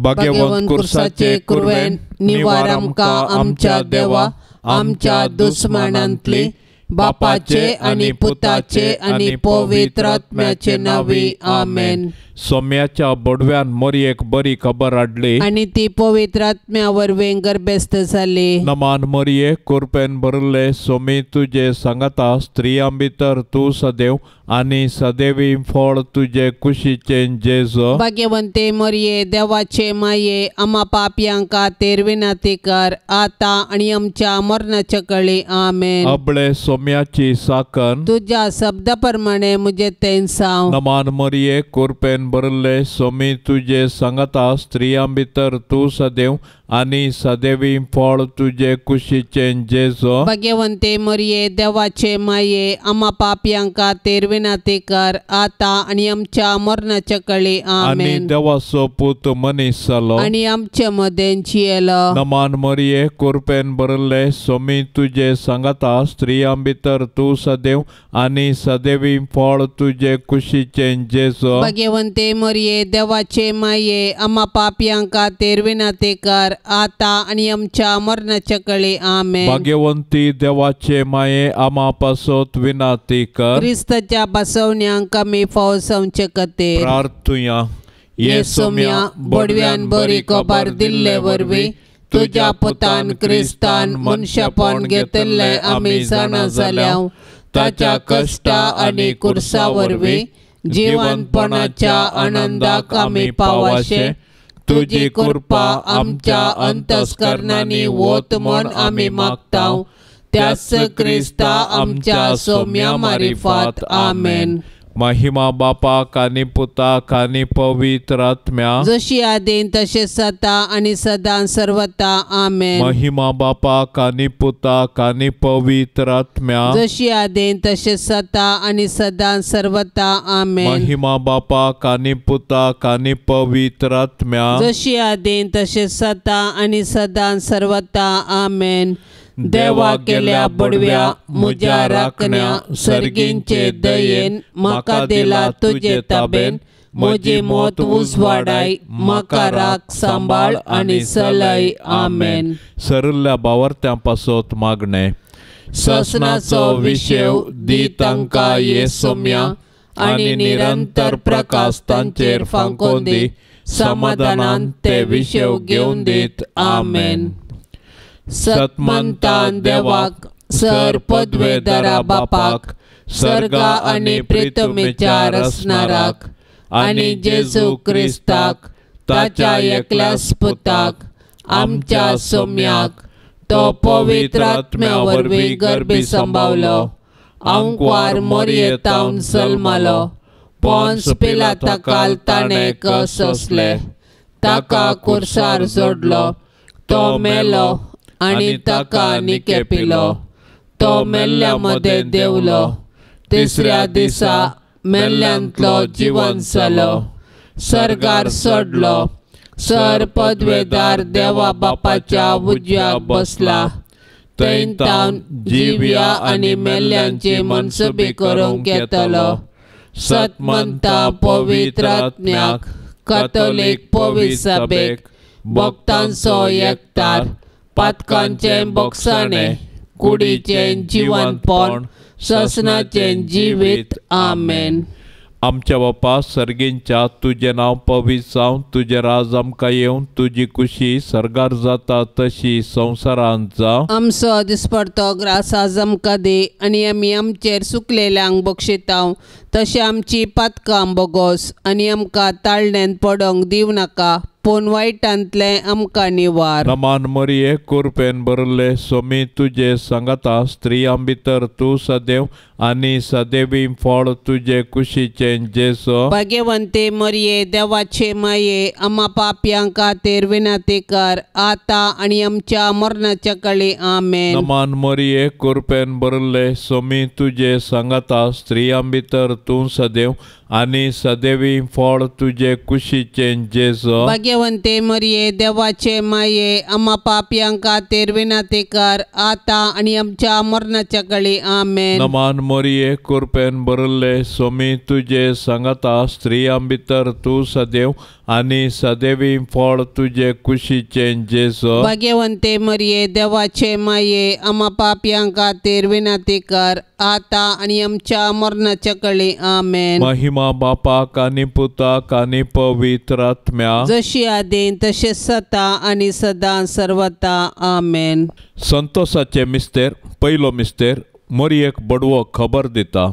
भाग्यवंत कुर्साचे कुरवेन निवार आमकां आमच्या देवा आमच्या दुस्मानांतली बापाचे आनी पुताचे आनी पवित्र आत्म्याचे नांवी आमेन. सोम्याच्या बोडव्यान मोरयेक बरी खबर हाडली आनी ती पवित्र आत्म्या वरवीं गर्भस्थ जाली. नमान मोरये कुरपेन भरिल्ले सोमी तुजे सांगाता स्त्रियां भितर तूं सदैव आनी सदैवी फळ तुजे कुशीचें जेजू. भाग्यवंते मोरये देवाचे माये आमा पापयांक खातीर विनंती कर आतां आनी आमच्या मरणाच्या कळी आमेन. अबळे सोम्याची साकन तुज्या शब्दा प्रमाणे म्हजें तेंसांव. नमान मोरये कुरपेन भरिल्ले सोमी तुजे सांगाता स्त्रियां भितर तूं सदैव आनी सदैवी फळ तुजे कुशीचें जेजू. भाग्यवंते मोरये देवाचे माये आमा पापयांक खातीर विनंती कर आतां आनी आमच्या मरणाच्या कळी आमेन. आनी देवाचो पूत मनीस जालो आनी आमचे मदें जियेलो. नमान मोरये कुरपेन भरिल्ले सोमी तुजे सांगाता स्त्रियां भितर तूं सदैव आनी सदैवी फळ तुजे कुशीचें जेजू. भाग्यवंते मोरये देवाचे माये आमा पापयांक खातीर विनंती कर आतां आनी आमच्या मरणाच्या कळी आमेन. भाग्यवंती देवाचे माये आमा पासत विनंती कर क्रिस्ताच्या बसवण्यांक आमी फाव जावचे खातीर. प्रार्थुया. ये सोम्या बोडव्यान बरी खबर दिल्ले वरवीं तुज्या पुतान क्रिस्तान मनशापण घेतिल्लें आमी जाणा जाल्या. ताच्या कश्टा आनी कुर्सा वरवीं जिवनपणाच्या आनंदाक आमी पावाशे तुजी कृपा आमच्या अंतस्करणांनी वत म्हण आमी मागता. त्याच क्रिस्ता आमच्या सोम्या मारिफात आमेन. महिमा बापाक आनी पुताक आनी पवित्र आत्म्या जशी आदीन तशें सता आनी सदां सर्वता आमेन. महिमा बापाक आनी पुताक आनी पवित्र आत्म्या जशी आदीन तशें सता आनी सदां सर्वता आमेन. महिमा बापाक आनी पुताक आनी पवित्र आत्म्या जशी आदीन तशें सता आनी सदां सर्वता आमेन. देवा केल्या बडव्या म्हज्या राखण्या सर्गींचे दयेन म्हाका दिला तुजे ताबेन म्हजी मौत उजवाडाय म्हाका राख सांबाळ आनी चलय आमेन. सरिल्ल्या बावर्त्यां पासत मागणें. ससनाचो विशेव दी तांकां ये सोम्या आनी निरंतर प्रकाश तांचेर फांकोवन दी समाधानान ते विशेव घेवन दीत आमेन. सतमंतान देवाक सर पदवेदारा बापाक सर्गा आनी प्रितमेच्या रसनाराक आनी जेजू क्रिस्ताक ताच्या एकल्याच पुताक आमच्या सोम्याक तो पवित्र आत्म्या वरवीं गर्भी सांबावलो आंकवार मोरयेतावन जल्मालो पोन्स पिलाता काल ताणें कस सोंसले ताका कुर्सार जोडलो तो मेलो आनी ताका निकेपिलो तो मेल्ल्या मदें देंवलो तिसऱ्या दिसा मेल्ल्यांतलो जिवन जालो सर्गार चडलो सर पदवेदार देवा बापाच्या उजव्याक बसला थंय तावन जिव्या आनी मेल्ल्यांची मनसुबी करूंक येतलो. सतमंता पवित्र आत्म्याक कातोलीक पवित्र सभेक भक्तांचो एकतार पातकांचें बोगसाणें कुडीचें जिवनपण ससनाचें जिवीत आमेन. आमच्या बापा सर्गींच्या तुजें नांव पवित्र जावं तुजें राज आमकां येवन तुजी कुशी सर्गार जाता तशी संवसारांत जावं. आमचो दिसपडतो ग्रास आज आमकां दी आनी आमी आमचेर सुकलेल्यांक बक्षितांव तशें आमची पातकां बोगोस आनी आमकां ताळण्यांत पडोंक दिवं नाका पूण वायटांतलें आमकां निवार. नमान मरिये कुरपेन भरिल्ले सोमी तुजे सांगाता स्त्रियां भितर तूं सदैव आनी सदैवी फळ तुजे कुशीचें जेजू. भाग्यवंते मरिये देवाचे माये आमा पापयां खातीर विनंती कर आतां आनी आमच्या मरणाच्या कळी आमेन. नमान मरिये कुरपेन भरिल्ले सोमी तुजे सांगाता स्त्रियां भितर तूं सदैव आनी सदैवी फळ तुजे कुशीचें जेजू। भाग्यवंते मरिये देवाचे माये आम्हा पापयां खातीर विनंती कर आता आनी आमच्या मरणाच्या कळी। आमेन। नमान मरिये कृपेन भरिल्ले स्वामी तुजे सांगाता, स्त्रियां भितर तूं सदैव आनी सदैवी फळ तुजे कुशीचें जेजू। भाग्यवंते मरिये देवाचे माये आम्हा पापयां खातीर विनंती कर आता आनी आमच्या मरणाच्या कळी। आमेन। महिमा बापाक आनी पुताक आनी पवित्र आत्म्या, जशी आदीं तशें सता आनी सदां सर्वता। आमेन। संतोषाचे मिस्तेर पयलो मिस्तेर मरियेक बडवो खबर दिता।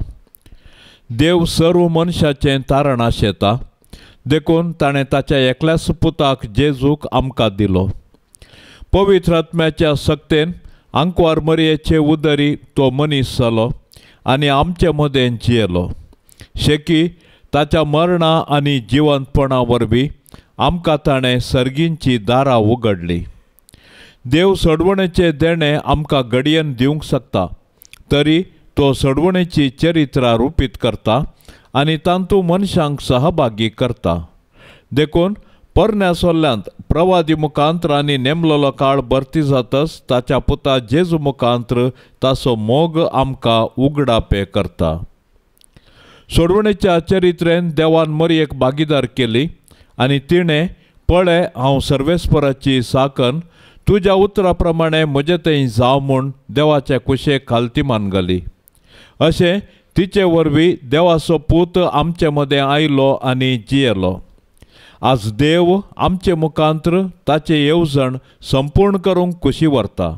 देव सर्व मनशाचें तारण आशेता, देखून ताणें ताच्या एकल्याच पुताक जेजूक आमकां दिलो। पवित्र आत्म्याच्या सक्तेन आंकवार मरियेचे उदरी तो मनीस जालो आनी आमचे मदें जियेलो। शेकी ताच्या मरणा आनी जिवंतपणा वरवीं आमकां ताणें सर्गींची दारां उगडली। देव सडवणेचें देणें आमकां घडयेन दिवंक शकता, तरी तो सडवणेची चरित्रां रुपीत करता आनी तांतू मनशांक सहभागी करता। देखून पोरण्या सोल्ल्यांत प्रवादी मुखांत्र आनी नेमलोलो काळ भरती जातच ताच्या पुता जेजू मुखांत्र ताचो मोग आमकां उगडापे करता। सोडवणेच्या चरित्रेन देवान मरियेक भागीदार केली आनी तिणें पळय हांव सर्वेस्पराची साकन तुज्या उतरा प्रमाणे म्हजे थंय जावं म्हूण देवाच्या कुशेक खालती मानगली। अशें तिचे वरवीं देवाचो पूत आमचे मदें आयलो आनी जियेलो। आज देव आमचे मुखांत्र ताचें येवजण संपूर्ण करूंक कुशी व्हरता।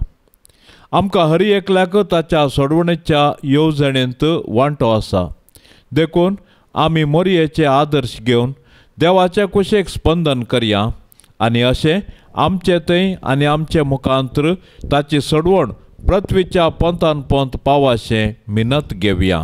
आमकां हर एकल्याक ताच्या सोडवणेच्या येवजणेंत वांटो आसा, देखून आमी मरियेचे आदर्श घेवन देवाच्या कुशेक स्पंदन करया आनी अशें आमचे थंय आनी आमचे मुखांत्र ताची सडवण पृथ्वीच्या पंथान पंथ पावाशें मिनत घेवया।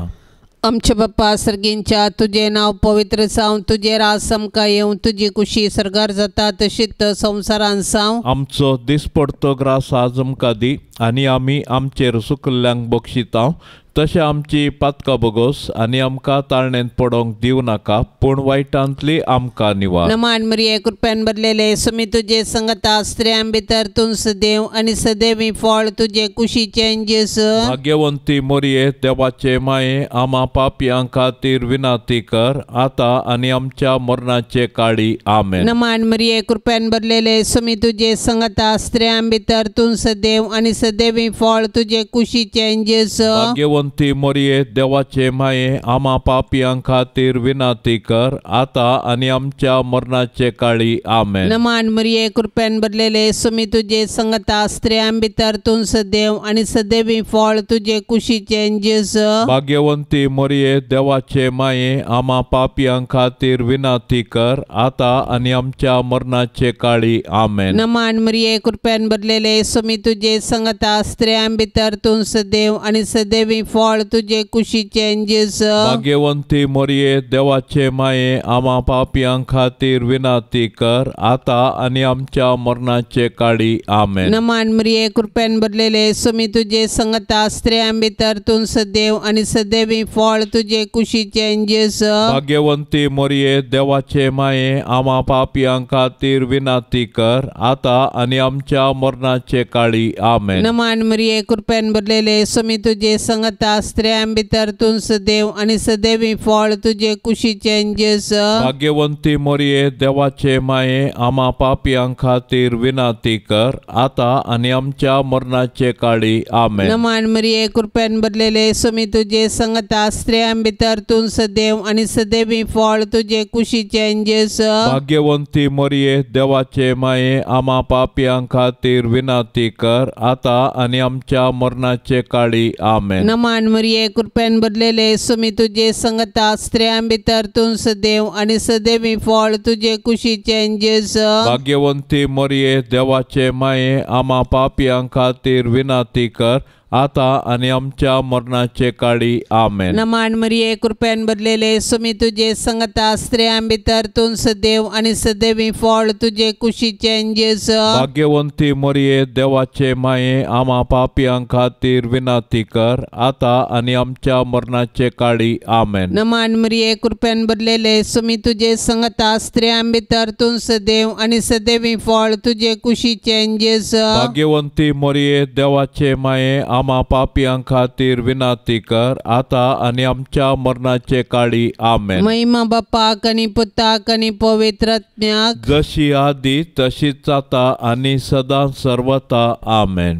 आमचे बाप्पा सर्गींच्या तुजें नांव पवित्र जावं, तुजें राज आमकां येवं, तुजी कुशी सर्गार जाता तशीच संवसारान जावं। आमचो दिसपडतो ग्रास आज आमकां दी आनी आमी आमचेर सुकल्ल्यांक बक्षिता तशें आमची पातकां बोगोस आनी आमकां ताळणेंत पडोंक दिवं नाका, पूण वायटांतली आमकां निवार। नमान मरिये कृपेन भरलेले स्वामी तुजे संगता, स्त्रियां भितर तूं सदैव आनी सदैवी फळ तुजे कुशीचें जेजू। भाग्यवंती मरिये देवाचे माये आम्हा पापयां खातीर विनंती कर आता आनी आमच्या मरणाचे काळी। आमेन। नमान मरिये कृपेन भरलेले स्वामी तुजे संगता, स्त्रियां भितर तूं सदैव आनी सदैवी फळ तुजे कुशीचें जेजू। भाग्यवंती मरिये देवाचे माये आम्हा पापयां खातीर विनंती कर आता आनी आमच्या मरणाचे काळी। आमेन। नमान मरिये कृपेन भरलेले स्वामी तुजे संगता, स्त्रियां भितर तूं सदैव आनी सदैवी फळ तुजे कुशीचें जेजू। भाग्यवंती मरिये देवाचे माये आम्हा पापयां खातीर विनंती कर आता आनी आमच्या मरणाचे काळी। आमेन। नमान मरिये कृपेन भरलेले स्वामी तुजे संगता, स्त्रियां भितर तूं सदैव आनी सदैवी फळ तुजे कुशीचें जेजू। भाग्यवंती मरिये देवाचे माये आम्हा पापयां खातीर विनंती कर आता आनी आमच्या मरणाचे काळी। आमेन। नमान मरिये कृपेन भरलेले स्वामी तुजे संगता, स्त्रियां भितर तूं सदैव आनी सदैवी फळ तुजे कुशीचें जेजू। भाग्यवंती मरिये देवाचे माये आम्हा पापयां खातीर विनंती कर आता आनी आमच्या मरणाचे काळी। आमेन। नमान मरिये कृपेन भरलेले स्वामी तुजे संगता, स्त्रियां भितर तूं सदैव आनी सदैवी फळ तुजे कुशीचें जेजू। भाग्यवंती मरिये देवाचे माये आम्हा पापयां खातीर विनंती कर आता आनी आमच्या मरणाचे काळी। आमेन। नमान मरिये कृपेन भरलेले स्वामी तुजे संगता, स्त्रियां भितर तूं सदैव आनी सदैवी फळ तुजे कुशीचें जेजू। भाग्यवंती मरिये देवाचे माये आम्हा पापयां खातीर विनंती कर आता आनी आमच्या मरणाचे काळी। आमेन। नमान मरिये कृपेन भरलेले स्वामी तुजे संगता, स्त्रियां भितर तूं सदैव आनी सदैवी फळ तुजे कुशीचें जेजू। भाग्यवंती मरिये देवाचे माये आम्हा पापयां खातीर विनंती कर आतां आनी आमच्या मरणाचे काळी. आमेन. नमान मरिये, कृपेन भरलेले, सुमी तुजे संगता, स्त्रियां भितर तूं सदैव आनी सदैवी फळ तुजे कुशीचें जेजू. भाग्यवंती मरिये, देवाचे माये, आमा पापयां खातीर विनंती कर, आतां आनी आमच्या मरणाचे काळी. आमेन. नमान मरिये, कृपेन भरलेले, सुमी तुजे संगता, स्त्रियां भितर तूं सदैव आनी सदैवी फळ तुजे कुशीचें जेजू. भाग्यवंती मरिये, देवाचे माये, आमा पापयां खातीर विनंती कर, आतां आनी आमच्या मरणाचे काळी. आमेन. महिमा बापाक आनी पुताक आनी पवित्र आत्म्याक, जशी आदी तशीच आतां आनी सदां सर्वता. आमेन.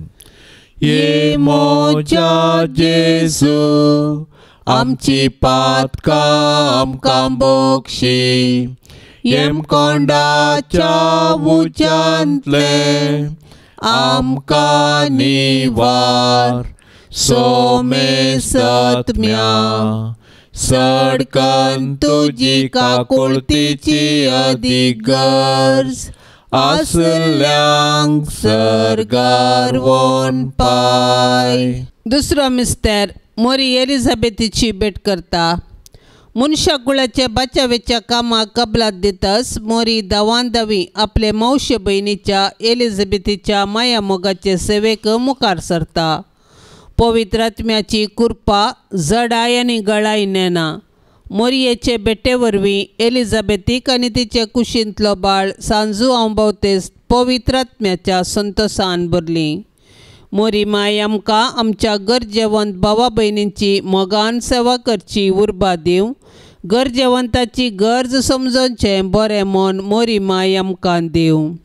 ये मोजा जेजू, आमची पातकां आमकां बक्षी, येमकोंडाच्या उज्यांतले आमकां निवार, सोमेसत्म्या सडकन तुजी काकुळतीची अदीक गरज आसल्यांक सर्गार वोन पाय. दुसरो मिस्तर मोरी एलिझाबेथीची भेट करता. मनशा कुळाच्या बाचावेच्या कामाक कबलात दितस मोरी दावान दावी आपले मावशे भयणीच्या एलिझाबेथीच्या माया मोगाचे सेवेक मुखार सरता. पवित्र आत्म्याची कृपा जडाय आनी गळाय नेना. मोरयेचे भेटे वरवीं एलिझाबेथीक आनी तिचे कुशींतलो बाळ सांजू हांव भोवतेस पवित्र आत्म्याच्या संतोसान भरली. मोरी माय आमकां आमच्या गरजेवंत भावा भयणींची मोगान सेवा करची उर्बा दिवं. गरजेवंताची गरज समजोवचें बरें मन मोरी माय आमकां दिवं.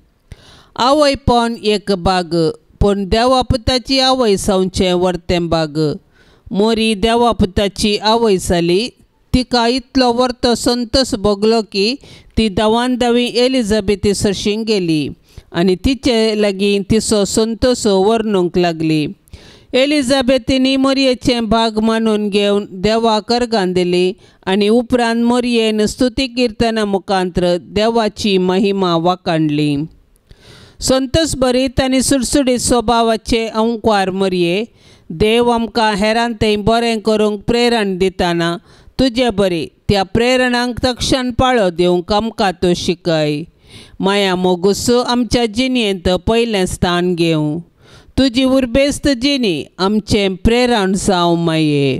आवयपण एक बाग, पूण देवा पुताची आवय जावचें वर्तें बाग. मोरी देवा पुताची आवय जाली. तिका इतलो वर्तो संतोस भोगलो की ती दावान दावी एलिझाबेथी सरशीं गेली आनी तिचे लागीं तिचो संतोस वर्णूंक लागली. एलिझाबेथीनी मोरयेचें भाग मानून घेवन देवाक अर्गां दिली आनी उपरांत मोरयेन स्तुती किर्तना मुखांत्र देवाची महिमा वाखाणली. संतोस भरीत आनी सुडसुडीत स्वभावाचे अंकवार मोरये, देव आमकां हेरांतय बरें करूंक प्रेरण दिताना तुजे बरी त्या प्रेरणांक तक्षण पाळो दिवंक आमकां तूं शिकय. माया मोगूस आमच्या जिणेंत पयलें स्थान घेवं. तुजी उर्बेस्त जिणी आमचें प्रेरण जावं माये.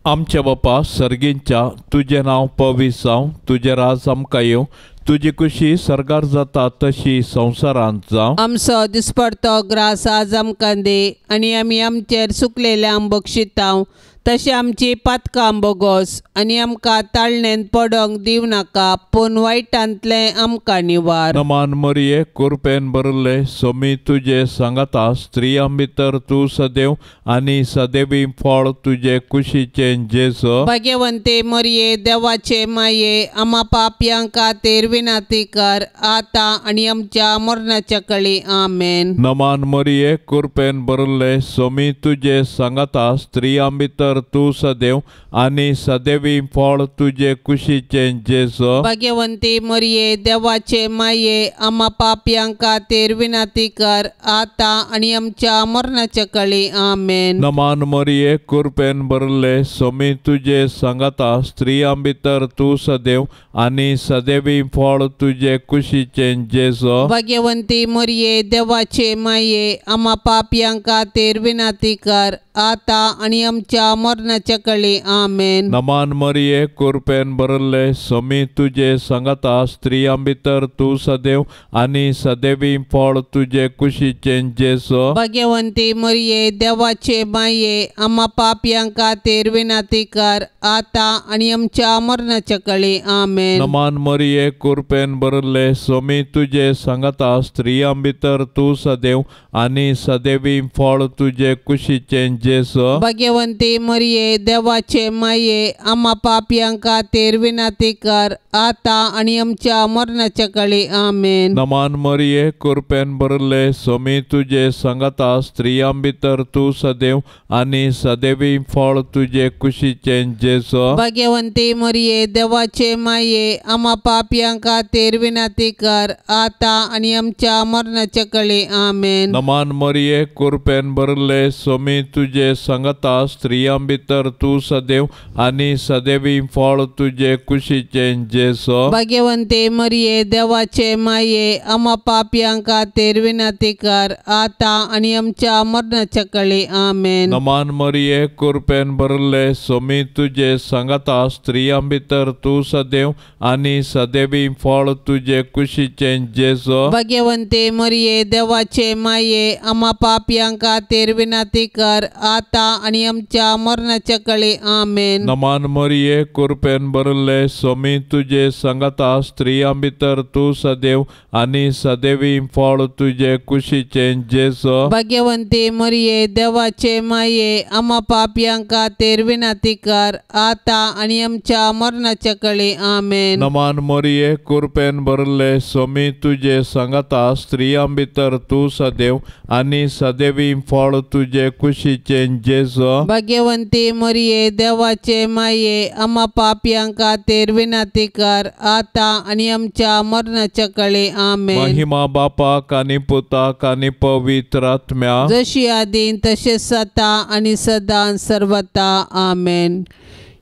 आमच्या बापा सर्गींच्या, तुजें नांव पवित्र जावं, तुजें राज आमकां येवं, तुजी खुशी सर्गार जाता तशी संवसारांत जावं. आमचो दिसपडतो ग्रास आज आमकां दी आनी आमी आमचेर सुकलेल्यांक बक्षितांव तशें आमची पातकां बोगोस आनी आमकां ताळणेंत पडोंक दिवं नाका, पूण वायटांतलें आमकां निवार. नमान मरिये, कृपेन भरिल्ले, सोमी तुजे सांगाता, स्त्रियां भितर तूं सदैव आनी सदैवी फळ तुजे कुशीचें जेजू. भाग्यवंते मरिये, देवाचे माये, आमा पापयां खातीर विनंती कर, आतां आनी आमच्या मरणाच्या कळी. आमेन. नमान मरिये, कृपेन भरिल्ले, सोमी तुजे सांगाता, स्त्रियां भितर तूं सदैव आनी सदैवी फळ तुजे कुशीचें जेजू. भाग्यवंती मरिये, देवाचे माये, आमा पापयां खातीर विनंती कर, आतां आनी आमच्या मरणाच्या कळी. आमेन. नमान मरिये, कृपेन भरिल्ले, सोमी तुजे सांगाता, स्त्रियां भितर तूं सदैव आनी सदैवी फळ तुजे कुशीचें जेजू. भाग्यवंती मरिये, देवाचे माये, आमा पापयां खातीर विनंती कर, आतां आनी आमच्या मरणाच्या कळी. आमेन. नमान मरिये, कृपेन भरिल्ले, सोमी तुजे सांगाता, स्त्रियां भितर तूं सदैव आनी सदैवी फळ तुजे कुशीचें जेजू. भाग्यवंती मरिये, देवाचे माये, आमा पापयां खातीर विनंती कर, आतां आनी आमच्या मरणाच्या कळी. आमेन. नमान मरिये, कृपेन भरिल्ले, सोमी तुजे सांगाता, स्त्रियां भितर तूं सदैव आनी सदैवी फळ तुजे कुशीचें जेजू। भाग्यवंती मरिये देवाचे माये आमा पापयां खातीर विनंती कर आता आनी आमच्या मरणाच्या काळी आमेन। नमान मरिये कृपेन भरले स्वामी तुजे संगता स्त्रियां भितर तूं सदैव आनी सदैवी फळ तुजे कुशीचें जेजू। भाग्यवंती मरिये देवाचे माये आमा पापयां खातीर विनंती कर आता आनी आमच्या मरणाच्या काळी आमेन। नमान मरिये कृपेन भरले स्वामी तुजे संगता स्त्रियां भितर तूं सदैव आनी सदैवी फळ तुजे कुशीचें जेजू। भाग्यवंती मरिये देवाचे माये आमा पापयां खातीर विनंती कर आता आनी आमच्या मरणाच्या काळी आमेन। नमान मरिये कृपेन भरले स्वामी तुजे संगता स्त्रियां भितर तूं सदैव आनी सदैवी फळ तुजे कुशीचें जेजू। भाग्यवंती मरिये देवाचे माये आमा पापयां खातीर विनंती कर आता आनी आमच्या मरणाच्या काळी आमेन। नमान मरिये कृपेन भरले स्वामी तुजे संगता स्त्रियां भितर तूं सदैव आनी सदैवी फळ तुजे कुशीचें जेजू। भाग्यवंती मरिये देवाचे माये आमा पापयां खातीर विनंती कर आता आनी आमच्या मरणाच्या काळी आमेन। नमान मरिये कृपेन भरले स्वामी तुजे संगता स्त्रियां भितर तूं सदैव आनी सदैवी फळ तुजे कुशीचें जेजू। भाग्यवंती मरिये देवाचे माये आमा पापयां खातीर विनंती कर आता आनी आमच्या मरणाच्या काळी आमेन। महिमा बापाक आनी पुताक आनी पवित्र आत्म्या, जशी आदीन तशें सता आनी सदां सर्वता आमेन।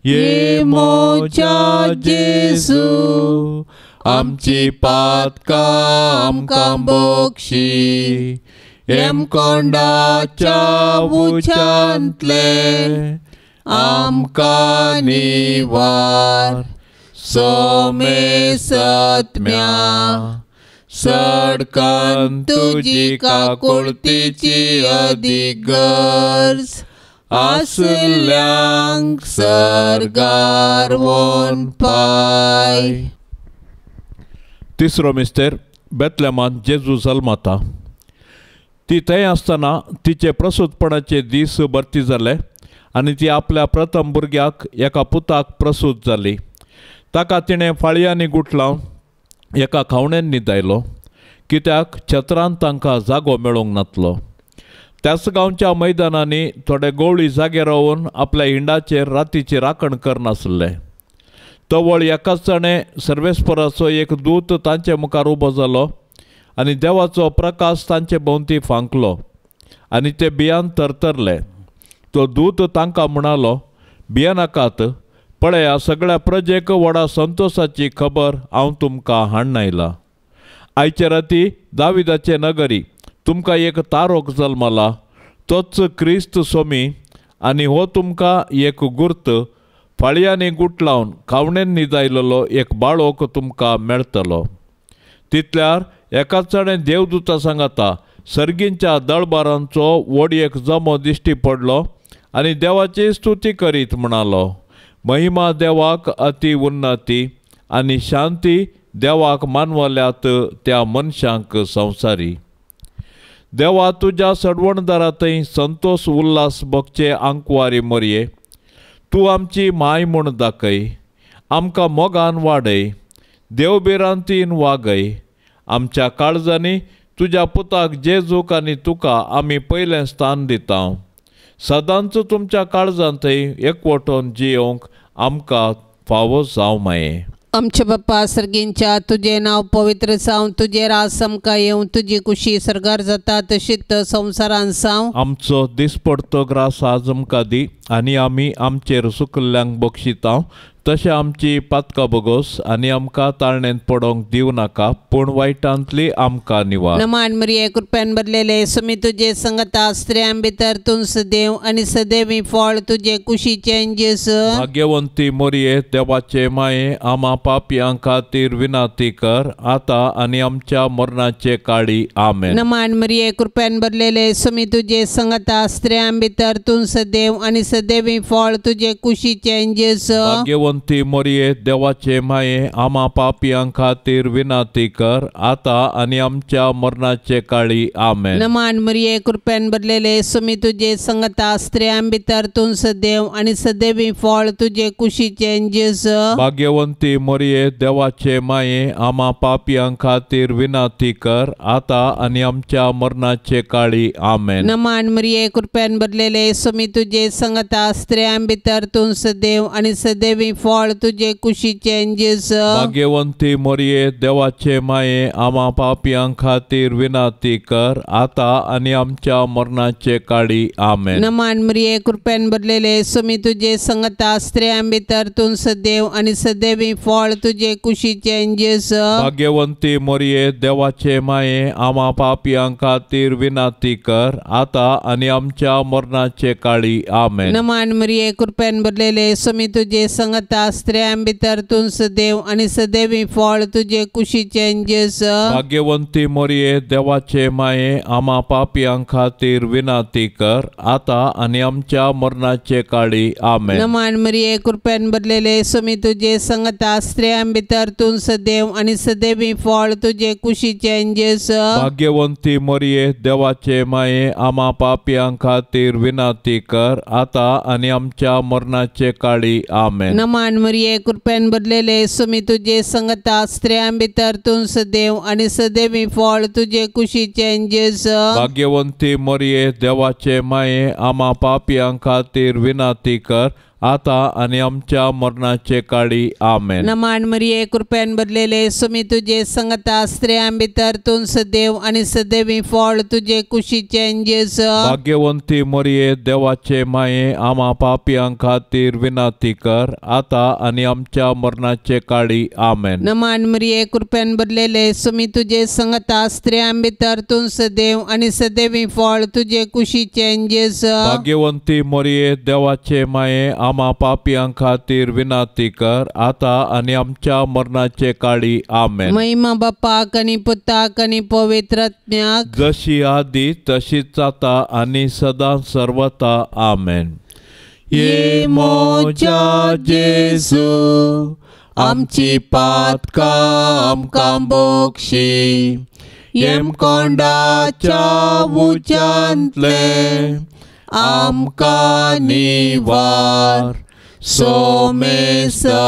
ये मोजा जेजू आमची पातकां आमकां बक्षी, हेमकोंडाच्या उज्यांतले आमकां निवार, सोमे सत्म्या सडकान तुजी काकुळतीची अदीक गरज आसल्यांक सर्गार वोन पाय। तिसरो मिस्तेर बेतलेमान जेजू जल्मता। ती थंय आसतना तिचे प्रसूतपणाचे दीस भरती जाले आनी ती आपल्या प्रथम भुरग्याक एका पुताक प्रसूत जाली। ताका तिणें फाळयांनी गुठलावन एका खावण्यान न्हिदायलो, कित्याक छत्रान तांकां जागो मेळूंक नातलो। त्याच गांवच्या मैदानांनी थोडे गवळी जागे रावन आपल्या हिंडाचेर रातीची राखण करनासले। तवळ एकाच जाणें सर्वेस्पराचो एक दूत तांचे मुखार उबो जालो आनी देवाचो प्रकाश तांचे भोंवती फांकलो आनी ते भियान थरथरले। तो दूत तांकां म्हणालो, भियेनाकात, पळया सगळ्या प्रजेक व्हडा संतोशाची खबर हांव तुमकां हाडून आयला। आयचे राती दाविदाचे नगरी तुमकां एक तारोक जल्मला, तोच क्रिस्त स्वामी, आनी हो तुमकां एक गुर्त, फाळयांनी गुठलावन खावणेन न्हिदायलेलो एक बाळोक तुमकां मेळटलो। तितल्यार एकाच जाणें देवदूता सांगाता सर्गींच्या दळबारांचो व्हड एक जमो दिश्टी पडलो आनी देवाची स्तुती करीत म्हणालो, महिमा देवाक अति उन्नती आनी शांती देवाक मानवल्यात त्या मनशांक संवसारी। देवा तुज्या सडवणदारांतय संतोष उल्हास भोगचे आंकवारी मोरये, तूं आमची माय म्हूण दाखय, आमकां मोगान वाडय, देवभिरांतीन वागय, आमच्या काळजांनी तुज्या पुताक जेजूक आनी तुका आमी पयलें स्थान दिता। सदांच तुमच्या काळजांतय एकवटून जियोवंक आमकां फावो जावं माये। आमच्या बाप्पा सर्गींच्या तुजें नांव पवित्र जावं, तुजें राज आमकां येवं, तुजी कुशी सर्गार जाता तशीच संवसारान जावं। आमचो दिसपडतो ग्रास आज आमकां दी आनी आमी आमचेर सुकल्ल्यांक बक्षिता तशें आमची पातकां बोगोस आनी आमकां ताळणेंत पडोंक दिवं नाका, पूण वायटांतली आमकां निवार। नमान मरिये कृपेन भरलेले सुमी तुजे संगता, स्त्रियां भितर तूं सदैव आनी सदैवी फळ तुजे कुशीचें जेजू। भाग्यवंती मोरये देवाचे माये आमा पापयां खातीर विनंती कर आता आनी आमच्या मरणाचे काळी आमेन। नमान मरिये कृपेन भरलेले सुमी तुजे संगता, स्त्रियां भितर तूं सदैव आनी सदैवी फळ तुजे कुशीचें जेजू। भाग्यवंती भाग्यवंती मोरये देवाचे माये आमा पापयां खातीर विनंती कर आता आनी आमच्या मरणाचे काळी आमेन। नमान मरिये कृपेन भरलेले सुमी तुजे संगता स्त्रियां भितर तूं सदैव आनी सदैवी फळ तुजे कुशीचे जेजू। भाग्यवंती मोरये देवाचे माये आमा पापयां खातीर विनंती कर आता आनी आमच्या मरणाचे काळी आमेन। नमान मरिये कृपेन भरलेले सुमी तुजे संगता स्त्रियां भितर तूं सदैव आनी सदैवी फळ तुजे कुशीचे जेजू। भाग्यवंती मोरये देवाचे माये आमा पापयां खातीर विनंती कर आता आनी आमच्या मरणाचे काळी आमेन। नमान मरिये कृपेन भरलेले सुमी तुजे संगता स्त्रियां भितर तूं सदैव आनी सदैवी फळ तुजे कुशीचे जेजू। भाग्यवंती मोरये देवाचे माये आमा पापयां खातीर विनंती कर आता आनी आमच्या मरणाचे काळी आमेन। नमान मरिये कृपेन भरलेले सुमी तुजे संगता स्त्रियां भितर तूं सदैव आनी सदैवी फळ तुजे कुशीचे जेजू। भाग्यवंती मोरये देवाचे माये आमा पापयां खातीर विनंती कर आता आनी आमच्या मरणाचे काळी आमेन। नमान मरिये कृपेन भरलेले सुमी तुजे संगता स्त्रियां भितर तूं सदैव आनी सदैवी फळ तुजे कुशीचे जेजू। भाग्यवंती मोरये देवाचे माये आमा पापयां खातीर विनंती कर आता आनी आमच्या मरणाचे काळी आमेन। नमान मरिये कृपेन भरलेले सुमी तुजे संगता स्त्रियां भितर तूं सदैव आनी सदैवी फळ तुजे कुशीचे जेजू। भाग्यवंती मोरये देवाचे माये आमा पापयां खातीर विनंती कर आता आनी आमच्या मरणाचे काळी आमेन। नमान मरिये कृपेन भरलेले सुमी तुजे संगता स्त्रियां भितर तूं सदैव आनी सदैवी फळ तुजे कुशीचे जेजू। भाग्यवंती मोरये देवाचे माये आमा पापयां खातीर विनंती कर आता आनी आमच्या मरणाचे काळी आमेन। नमान मरिये कृपेन भरलेले सुमी तुजे संगता स्त्रियां भितर तूं सदैव आनी सदैवी फळ तुजे कुशीचे जेजू। भाग्यवंती मोरये देवाचे माये आमा पापयां खातीर विनंती कर आता आनी आमच्या मरणाचे काळी आमेन। महिमा बापाक आनी पुताक आनी पवित्र आत्म्याक, जशी आदी तशीच आता आनी सदां सर्वता आमेन। ये मोजा जेजू आमची पातकां आमकां बोक्षी, येमकोंडाच्या उज्यांतले आमकां निवार, सोमेसत्म्या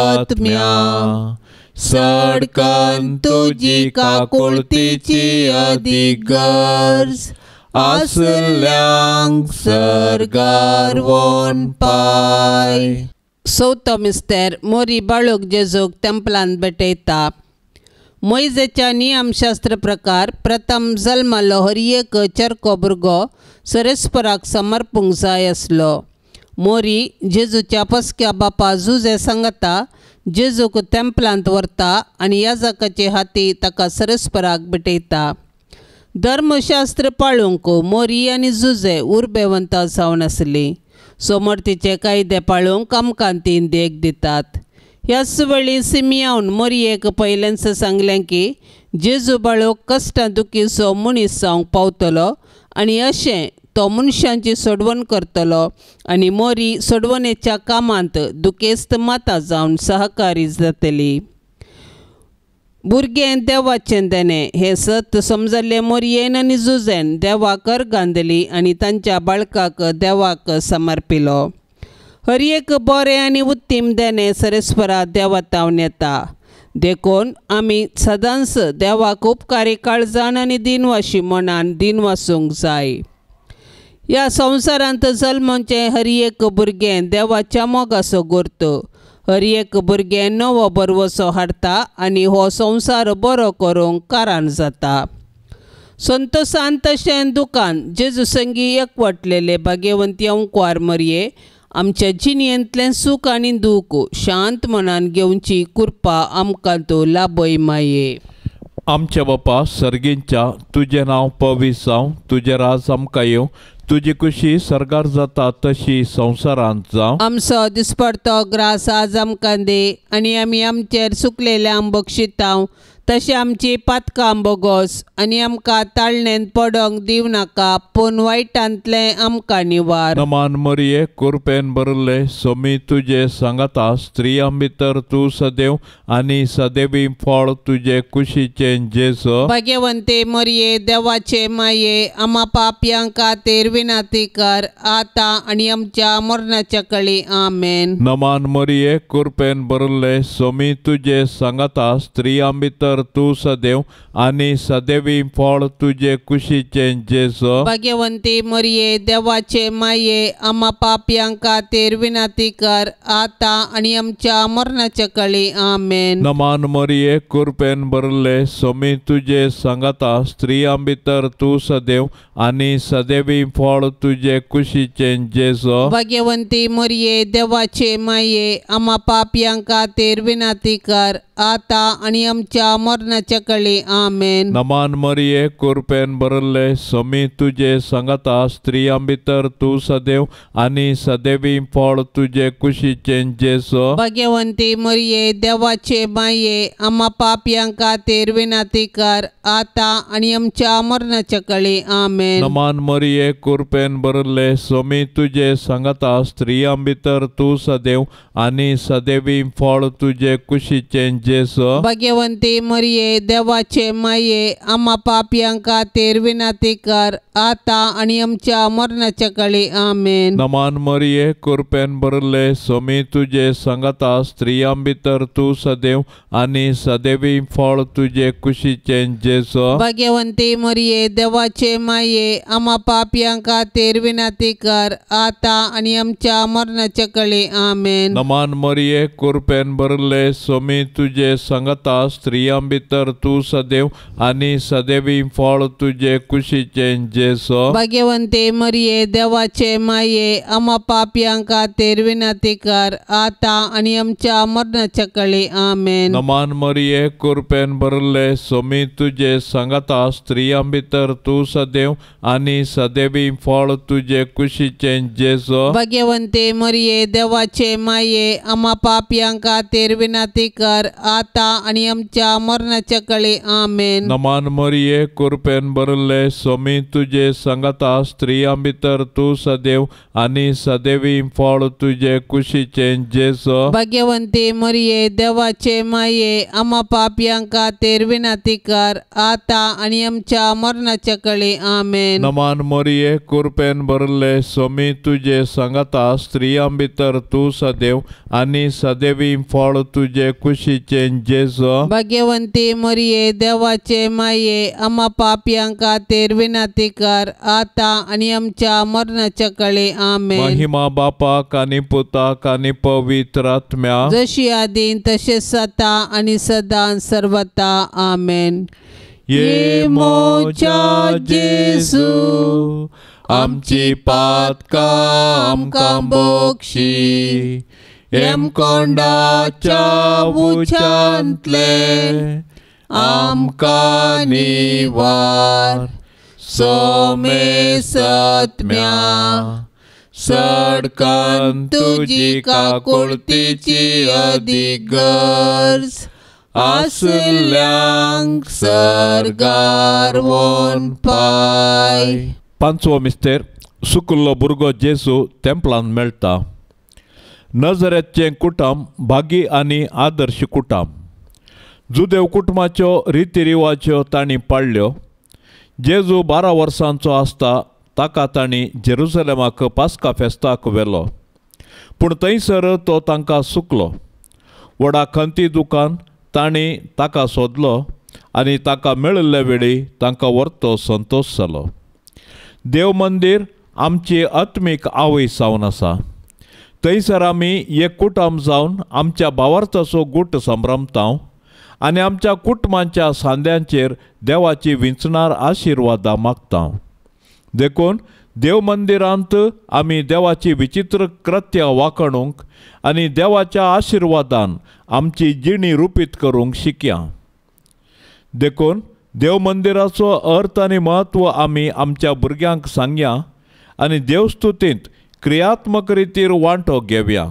सडकन तुजी काकुळतीची अदीक गरज आसल्यांक सर्गार वोन पाय। चवथो मिस्तेर मोरी बाळूक जेजूक तेंपलांत भेटयता। मोयजेच्या नियमशास्त्र प्रकार प्रथम जल्मालो हर एक चरको भुरगो सरेस्पराक समर्पूंक जाय आसलो। मोरी जेजूच्या पसक्या बापा जुजे सांगता जेजूक तेंपलांत व्हरता आनी याजकाचे हाती ताका सरेस्पराक भेटयता। धर्मशास्त्र पाळूंक मोरी आनी जुजे उर्बेवंत जावन आसली। सोमर्तीचे कायदे पाळूंक आमकां ती देख दितात। ह्याच वेळी सिमियावन मोरयेक पयलेंच सांगलें की जेजू बाळूक कश्टां दुखीचो मनीस जावंक पावतलो आनी अशें तो मनशांची सोडवण करतलो आनी मोरी सोडवणेच्या कामांत दुखेस्त माता जावन सहकारी जातली। भुरगें देवाचें देणें हें सत समजल्लें मोरयेन आनी जुजेन देवाक अर्गां दिली आनी तांच्या बाळकाक देवाक समर्पिलो। हर एक बरें आनी उत्तीम देणें सरेस्परा देवातावन येता, देखून आमी सदांच देवाक उपकारी काळजान आनी दिनवाशी मनान दिनवासूंक जाय। ह्या संवसारांत जल्मचें हर एक भुरगें देवाच्या मोगाचो गोरत, हर एक भुरगें नवो बरवसो हाडटा आनी हो संवसार बरो करूंक कारण जाता। संतोसान तशें दुकान जेजू संगी एकवटलेले भाग्यवंती अंकवार मरये आमच्या जिणेंतलें सूख आनी दूख शांत मनान घेवची कृपा आमकां तो लाभय माये। आमच्या बापा सर्गींच्या तुजें नांव पवित्र जावं, तुजें राज आमकां येवं, तुजी खुशी सर्गार जाता तशी संवसारांत जावं। आमचो दिसपडतो ग्रास आज आमकां दी आनी आमी आमचेर सुकलेल्यांक बक्षितांव तशें आमची पातकां बोगोस आनी आमकां ताळणेन पडोंक दिवं नाका पूण वायटांतलें आमकां निवार. नमान मरिये कुरपेन भरिल्ले सोमी तुजे सांगाता स्त्रियां भितर तूं सदैव आनी सदैवी फळ तुजे कुशीचें जेजू. भाग्यवंते मरिये देवाचे माये आमा पापयां खातीर विनंती कर आतां आनी आमच्या मरणाच्या कळी. आमेन. नमान मरिये कुरपेन भरिल्ले सोमी तुजे सांगाता स्त्रियां भितर तूं सदैव आनी सदैवी फळ तुजे कुशीचें जेजू. भाग्यवंती मरिये देवाचे माये आमा पापयां खातीर विनंती कर आतां आनी आमच्या मरणाच्या कळी. आमेन. नमान मरिये कुरपेन भरिल्ले सोमी तुजे सांगाता स्त्रियां भितर तूं सदैव आनी सदैवी फळ तुजे कुशीचें जेजू. भाग्यवंती मरिये देवाचे माये आमा पापयां खातीर विनंती कर आतां आनी आमच्या मरणाच्या कळी. आमेन. नमान मरिये कुरपेन भरिल्ले सोमी तुजे सांगाता स्त्रियां भितर तूं सदैव आनी सदैवी फळ तुजे कुशीचें जेजू. भाग्यवंती मरिये देवाचे माये आमा पापयां खातीर विनंती कर आतां आनी आमच्या मरणाच्या कळी. आमेन. नमान मरिये कुरपेन भरिल्ले सोमी तुजे सांगाता स्त्रियां भितर तूं सदैव आनी सदैवी फळ तुजे कुशीचें जेजू. भाग्यवंती मरिये देवाचे माये आमा पापयां खातीर विनंती कर आतां आनी आमच्या मरणाच्या कळी. आमेन. नमान मरिये कुरपेन भरिल्ले सोमी तुजे सांगाता स्त्रियां भितर तूं सदैव आनी सदैवी फळ तुजे कुशीचें जेजू. भाग्यवंती मरिये देवाचे माये आमा पापयां खातीर विनंती कर आतां आनी आमच्या मरणाच्या कळी. आमेन. नमान मरिये कुरपेन भरिल्ले सोमी तुजे सांगाता स्त्रियां भितर तूं सदैव आनी सदैवी फळ तुजे कुशीचें जेजू. भाग्यवंती मरिये देवाचे माये आमा पापयां खातीर विनंती कर आतां आनी आमच्या मरणाच्या कळी. आमेन. नमान मरिये कुरपेन भरिल्ले सोमी तुजे सांगाता स्त्रियां भितर तूं सदैव आनी सदैवी फळ तुजे कुशीचें जेजू. भाग्यवंती मरिये देवाचे माये आमा पापयां खातीर विनंती कर आतां आनी आमच्या मरणाच्या कळी. आमेन. नमान मरिये कुरपेन भरिल्ले सोमी तुजे सांगाता स्त्रियां भितर तूं सदैव आनी सदैवी फळ तुजे कुशीचें जेजू. भाग्यवंती मरिये देवाचे माये आमा पापयां खातीर विनंती कर आतां आनी आमच्या मरणाच्या कळी. आमेन. नमान मरिये कुरपेन भरिल्ले सोमी तुजे सांगाता स्त्रियां भितर तूं सदैव आनी सदैवी फळ तुजे कुशीचें जेजू. भाग्यवंती मरिये देवाचे माये आमा पापयां खातीर विनंती कर आतां आनी आमच्या मरणाच्या कळी. आमेन. महिमा बापाक आनी पुताक आनी पवित्र आत्म्या, जशी आदीं तशें आतां आनी सदां सर्वता. आमेन. ये मोजा जेजू आमची पातकां आमकां बोक्षी हेमकोंडाच्या उच्यांतले आमकां निवार सोमे सत्म्या सडकान तुजी काकुळतीची अदीक गरज आसल्यांक सर्गार वोन पाय. पांचवो मिस्तेर सुकुल्लो भुरगो जेजू तेंपलान मेळटा. नजरेचें कुटुंब भागी आनी आदर्श कुटुंब. जुदेव कुटुंबाच्यो रितीरिवाज्यो तांणी पाळ्ळ्यो. जेजू 12 वर्सांचो आसता ताका तांणी जेरुजलेमाक पास्का फेस्ताक व्हेलो, पूण थंयसर तो तांकां सुकलो. व्हडा खंती दुकान तांणी ताका सोदलो आनी ताका मेळिल्ले वेळी तांकां व्हरतो संतोश जालो. देव मंदीर आमची आत्मीक आवय जावन आसा. थंयसर आमी एक कुटुंब जावन आमच्या भावार्थाचो गूट संभ्रमता आनी आमच्या कुटुंबाच्या सांद्यांचेर देवाची विंचणार आशिर्वादां मागता. देखून देव मंदिरांत आमी देवाची विचित्र कृत्यां वाखणूंक आनी देवाच्या आशिर्वादान आमची जिणी रुपीत करूंक शिकया. देखून देव मंदिराचो अर्थ आनी म्हत्व आमी आमच्या भुरग्यांक सांगया आनी देवस्तुतींत क्रियात्मक रितीर वांटो घेवया.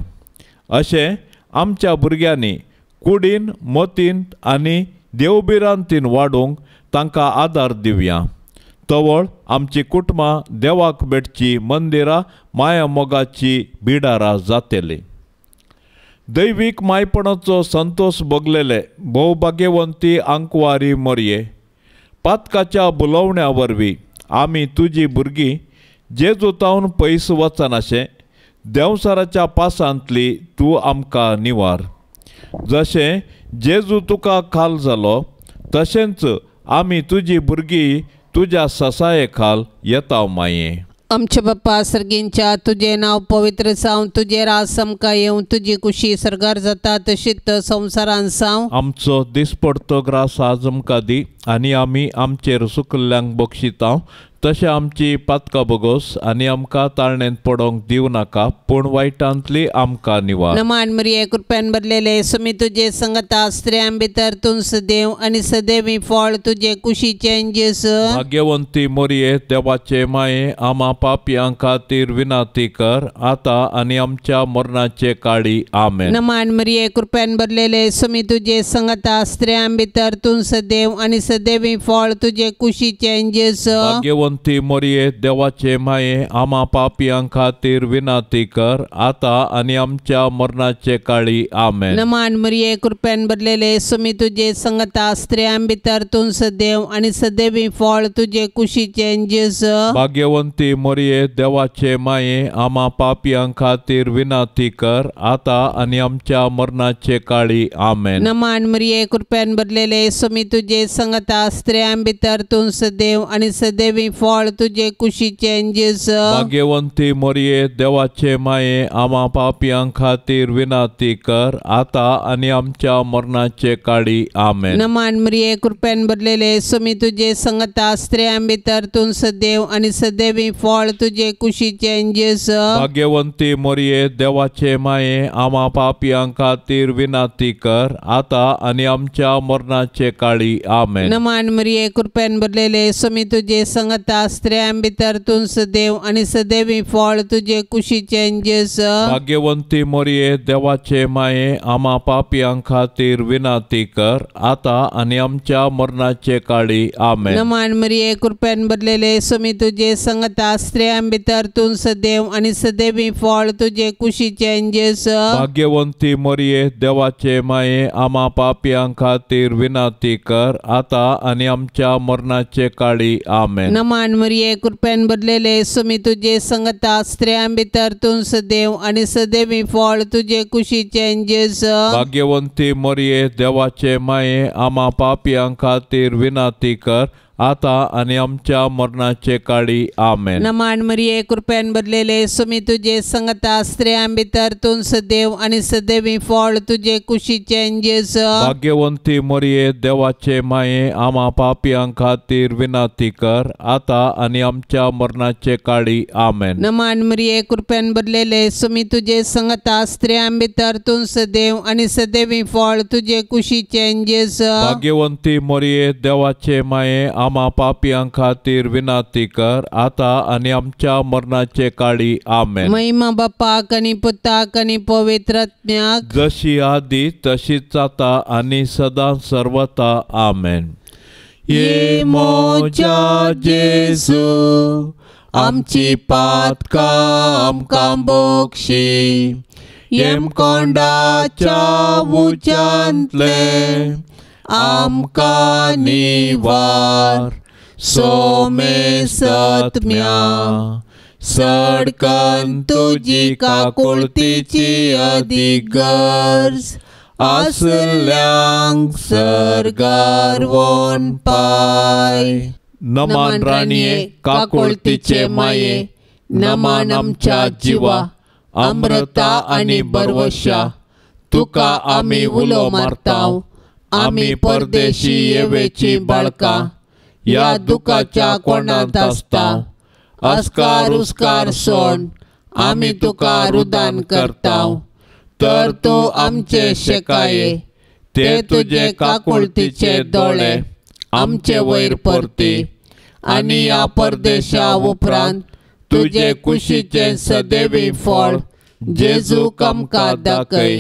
अशें आमच्या भुरग्यांनी कुडीन, मतीन आनी देवभिरांतीन वाडूंक तांकां आदार दिवया. तवळ आमची कुटुंबां देवाक भेटची मंदिरां माया मोगाची बिडारां जातली. दैवीक मायपणाचो संतोष भोगलेले भोवभाग्यवंती आंकवारी मोरये, पातकाच्या बुलोवण्या वरवीं आमी तुजी भुरगीं जेजूतावन पयस वचनाशें देंवसाराच्या पासांतली तूं आमकां निवार. जशें जेजू तुका खाल जालो तशेंच आमी तुजी भुरगीं तुज्या ससाये खाल येता माये. आमच्या बाप्पा सर्गींच्या तुजें नांव पवित्र जावं, तुजें राज आमकां येवं, तुजी कुशी सर्गार जाता तशीच संवसारान जावं. आमचो दिसपडतो ग्रास आज आमकां दी आनी आमी आमचेर सुकल्ल्यांक बक्षिता तशें आमची पातकां बोगोस आनी आमकां ताळणेंत पडोंक दिवं नाका, पूण वायटांतली आमकां निवार. नमान मरिये, कृपेन भरलेले, सुमी तुजे संगता, स्त्रियां भितर तूं सदैव आनी सदैवी फळ तुजे कुशीचें जेजू. भाग्यवंती मोरये, देवाचे माये, आमा पापयां खातीर विनंती कर आतां आनी आमच्या मरणाचे काळी. आमेन. नमान मरिये, कृपेन भरलेले, सुमी तुजे संगता, स्त्रियां भितर तूं सदैव आनी सदैवी फळ तुजे कुशीचें जेजू. भाग्यवंती मोरये, देवाचे माये, आमा पापयां खातीर विनंती कर आतां आनी आमच्या मरणाचे काळी. आमेन. नमान मरिये, कृपेन भरलेले, सुमी तुजे संगता, स्त्रियां भितर तूं सदैव आनी सदैवी फळ तुजे कुशीचें जेजू. भाग्यवंती मोरये, देवाचे माये, आमा पापयां खातीर विनंती कर आतां आनी आमच्या मरणाचे काळी. आमेन. नमान मरिये, कृपेन भरलेले, सुमी तुजे संगता, स्त्रियां भितर तूं सदैव आनी सदैवी फळ तुजे कुशीचें जेजू. भाग्यवंती मोरये, देवाचे माये, आमा पापयां खातीर विनंती कर आतां आनी आमच्या मरणाचे काळी. आमेन. नमान मरिये, कृपेन भरलेले, सुमी तुजे संगता, स्त्रियां भितर तूं सदैव आनी सदैवी फळ तुजे कुशीचें जेजू. भाग्यवंती मोरये, देवाचे माये, आमा पापयां खातीर विनंती कर आतां आनी आमच्या मरणाचे काळी. आमेन. नमान मरिये, कृपेन भरलेले, सुमी तुजे संगता, स्त्रियां भितर तूं सदैव आनी सदैवी फळ तुजे कुशीचें जेजू. भाग्यवंती मोरये, देवाचे माये, आमा पापयां खातीर विनंती कर आतां आनी आमच्या मरणाचे काळी. आमेन. नमान मरिये, कृपेन भरलेले, सुमी तुजे संगता, स्त्रियां भितर तूं सदैव आनी सदैवी फळ तुजे कुशीचें जेजू. भाग्यवंती मोरये, देवाचे माये, आमा पापयां खातीर विनंती कर आतां आनी आमच्या मरणाचे काळी. आमेन. नमान मरिये, कृपेन भरलेले, सुमी तुजे संगता, स्त्रियां भितर तूं सदैव आनी सदैवी फळ तुजे कुशीचें जेजू. भाग्यवंती मोरये, देवाचे माये, आमा पापयां खातीर विनंती कर आतां आनी आमच्या मरणाचे काळी. आमेन. नमान मरिये, कृपेन भरलेले, सुमी तुजे संगता, स्त्रियां भितर तूं सदैव आनी सदैवी फळ तुजे कुशीचें जेजू. भाग्यवंती मोरये, देवाचे माये, आमा पापयां खातीर विनंती कर आतां आनी आमच्या मरणाचे काळी. आमेन. नमान मरिये, कृपेन भरलेले, सुमी तुजे संगता, स्त्रियां भितर तूं सदैव आनी सदैवी फळ तुजे कुशीचें जेजू. भाग्यवंती मोरये, देवाचे माये, आमा पापयां खातीर विनंती कर आतां आनी आमच्या मरणाचे काळी. आमेन. महिमा बापाक आनी पुताक आनी पवित्र आत्म्याक, जशी आदी तशीच आतां आनी सदां सर्वता. आमेन. ये मोजा जेजू, आमची पातकां आमकां बक्षी, येमकोंडाच्या उज्यांतले आमकां निवार. सोमेसत्म्या सडकन तुजी काकुळतीची अदीक गरज आसल्यांक सर्गार वोन पाय. नमान राणये, काकुळतीचे माये, नमान आमच्या जिवा, अमृता आनी बरवशा, तुका आमी उलो मारताव. आमी परदेशी येवेची बाळकां ह्या दुखाच्या कोणांत आसता. अस्कार उस्कार सोड आमी तुका रुदान करताव, तर तूं आमचे शेकाये, ते तुजे काकुळतीचे दोळे आमचे वयर परती आनी ह्या परदेशा उपरांत तुजे कुशीचें सदैवी फळ जेजूक आमकां दाखय.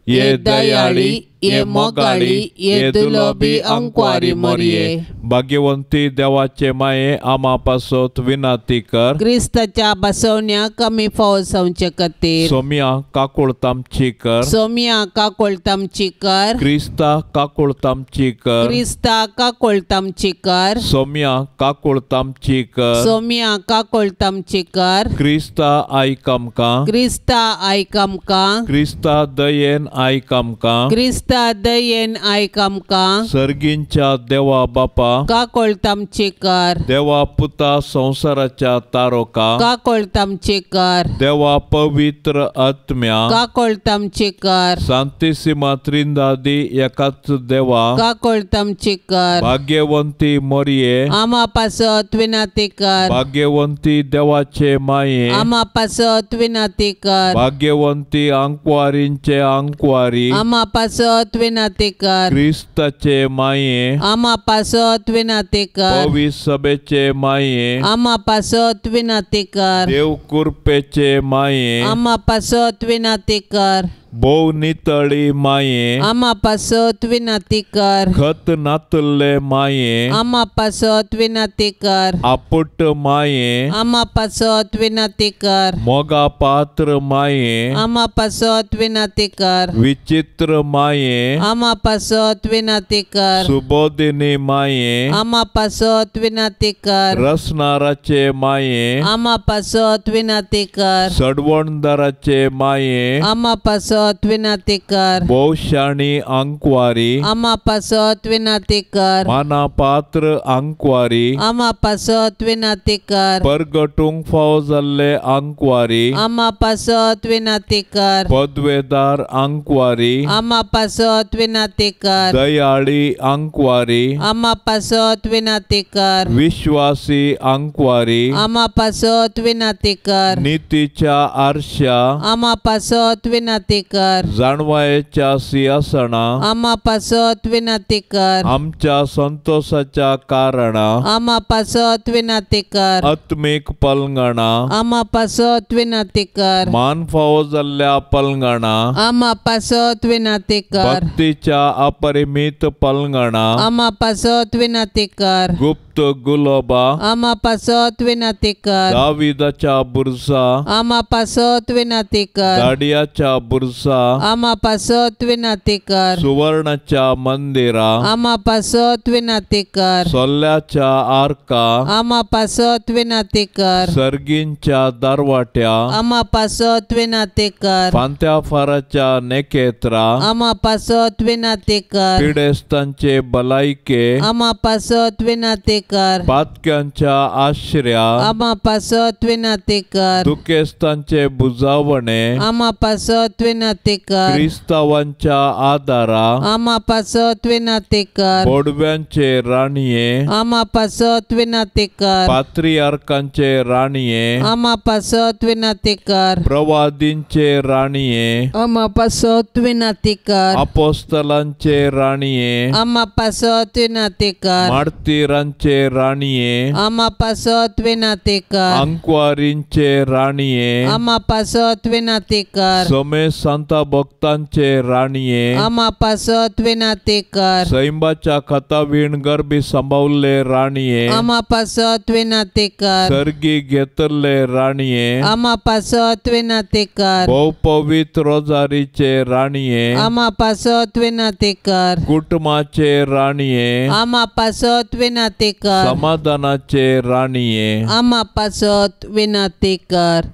ये दयाळी, ये मोगाळी ये दुलोबी अंकवारी मोरये। भाग्यवंती देवाचे माये आमा पासत विनाती कर। क्रिस्ताच्या बसवण्या कमी फावो जावचे खातीर। सोम्या काकुळतामची कर। सोम्या काकुळतामची कर। क्रिस्ता काकुळतामची कर। क्रिस्ता काकुळतामची कर। सोम्या काकुळतामची कर। सोम्या काकुळतामची कर। क्रिस्ता आयक आमकां। क्रिस्ता आयक आमकां। क्रिस्ता दयेन आयक आमकां। क्रिस्ता दयेन आयक आमकां। सर्गींच्या देवा बापा काकुळतामची कर। देवा पुता संवसाराच्या तारोका काकुळतामची कर। देवा पवित्र आत्म्या काकुळतामची कर। सांतिसिमा त्रिंदादी एकाच देवा काकुळतामची कर। भाग्यवंती मोरये आमा पासत विनाती कर। भाग्यवंती देवाचे माये आमा पासत विनाती कर। भाग्यवंती आंकवारींचे आंकवारी आमा पासत विनाती कर। क्रिस्ताचे माये आमा पासत विनाती कर। पवित्र सभेचे माये आमा पासत विनाती कर। देव कृपेचे माये आमा पासत विनाती कर। भोव नितळी माये आमा पासत विनाती कर। खत नातल्ले माये आमा पासत विनाती कर। आपुट माये आमा पासत विनाती कर। मोगा पात्र माये आमा पासत विनाती कर। विचित्र माये आमा पासत विनाती कर। सुबोधिनी माये आमा पासत विनाती कर। रसनाराचे माये आमा पासत विनाती कर। सडवणदाराचे माये आमा पासत विनाती कर। भोवशाणी आंकवारी आमा पासत विनाती कर। माना पात्र आंकवारी आमा पासत विनाती कर। परगटूंक फावो जाल्ले आंकवारी आमा पासत विनाती कर। पदवेदार आंकवारी आमा पासत विनाती कर। दयाळी आंकवारी आमा पासत विनाती कर। विश्वासी आंकवारी आमा पासत विनाती कर। नितीच्या आरश्या आमा पासत विनाती कर। जाणवायेच्या सिंहासना आमा पासत विनाती कर। आमच्या संतोषाच्या कारणा आमा पासत विनाती कर। आत्मीक पलंगणा आमा पासत विनाती कर। मान फावो जाल्ल्या पलंगणा आमा पासत विनाती कर। भक्तीच्या अपरिमित पलंगणा आमा पासत विनाती कर। गुप्त गुलोबा आमा पासत विनाती कर। दाविदाच्या बुरसा आमा पासत विनाती कर। दाडियाच्या बुरसा आमा पासत विनाती कर। सुवर्णाच्या मंदिरा आमा पासत विनाती कर। सोल्ल्याच्या आर्का आमा पासत विनाती कर। सर्गींच्या दारवाट्या आमा पासत विनाती कर। फांत्या फाराच्या नेकेत्रा आमा पासत विनाती कर। पिडेस्तांचे भलायके आमा पासत विनाती कर। पातक्यांच्या आश्र्या आमा पासत विनाती कर। दुखेस्तांचे बुजावणे आमा पासत विनाती कर। क्रिस्तावांच्या आदारा आमा पासत विनाती कर। बोडव्यांचे राणये आमा पासत विनाती कर। पात्रियार्कांचे राणये आमा पासत विनाती कर। प्रवादींचे राणये आमा पासत विनाती कर। अपोस्तलांचे राणये आमा पासत विनाती कर। मार्तीरांचे राणये आमा पासत विनाती कर। आंकवारींचे राणये आमा पासत विनाती कर। समे सांता भक्तांचे राणये आमा पासत विनाती कर। सैंबाच्या खतावीण गर्भी सांबावल्ले राणये आमा पासत विनाती कर। सर्गी घेतल्ले राणये आमा पासत विनाती कर। भोव पवित्र रोजारीचे राणये आमा पासत विनाती कर। कुटुंबाचे राणये आमा पासत विनाती कर। समाधानाचे राणये आमा पासत विनाती कर।